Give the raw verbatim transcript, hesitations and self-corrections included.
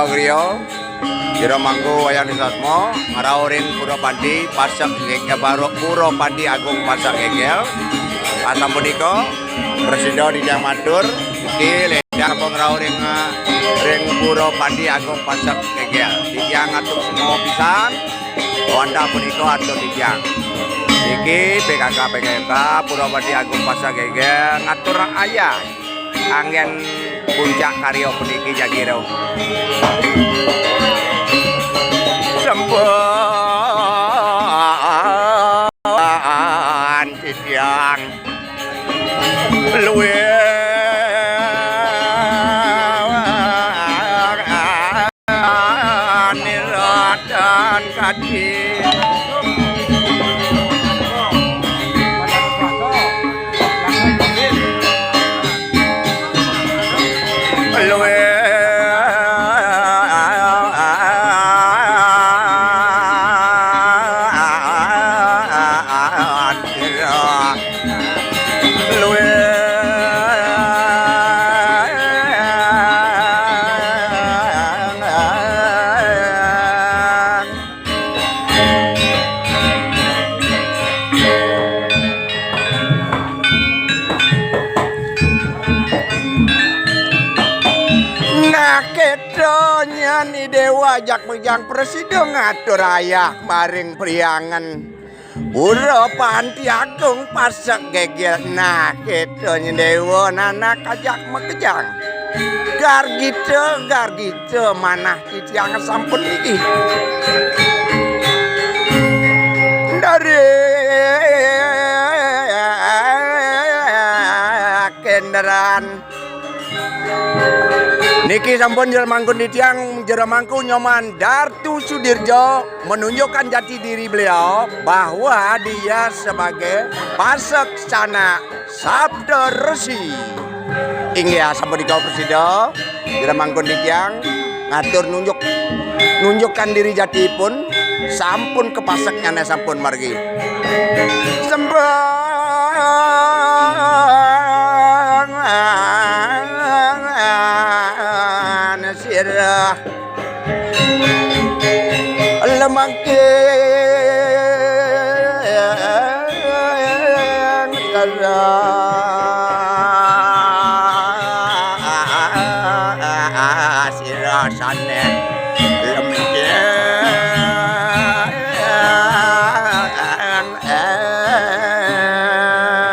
Griya, Jero Mangku Wayang Desa Sukma, ngrauh ring Pura Panti, Pasek Gég-, eh, Pura, Pura Panti Agung Pasek Gégél. Asapunika, prasida titiang matur, niki lédang ngrauh ring, eh, ring Pura Panti Agung Pasek Gégél. Titiang atur sukma pisan, wantah punika atur titiang. Niki P K K P K K Pura Panti Agung Pasek Gégél ngatur ayah. Anggén puncak karya puniki jagi rauh. Sembah titiang luwih niratan kadi. Luwih Nah, kéto nyen I Déwa ajak makejang prasida ngatur ayah maring priangan Pura Panti Agung Pasek Gégél. Nah, kéto nyen Déwa nanak ajak makejang. Gargita, gargita manah titiang sampun niki. Dari Kendran. Niki sampun Jero Mangku titiang, Jero Mangku Nyoman Dartu Sudirjo menunjukkan jati diri beliau bahwa dia sebagai Paseksana Sapta Resi. Inggih, sapunika prasida, Jero Mangku titiang ngatur nunjuk, nunjukkan diri jatipun, sampun kapaseknyané sampun margi. Sembah sira lemangking sira sira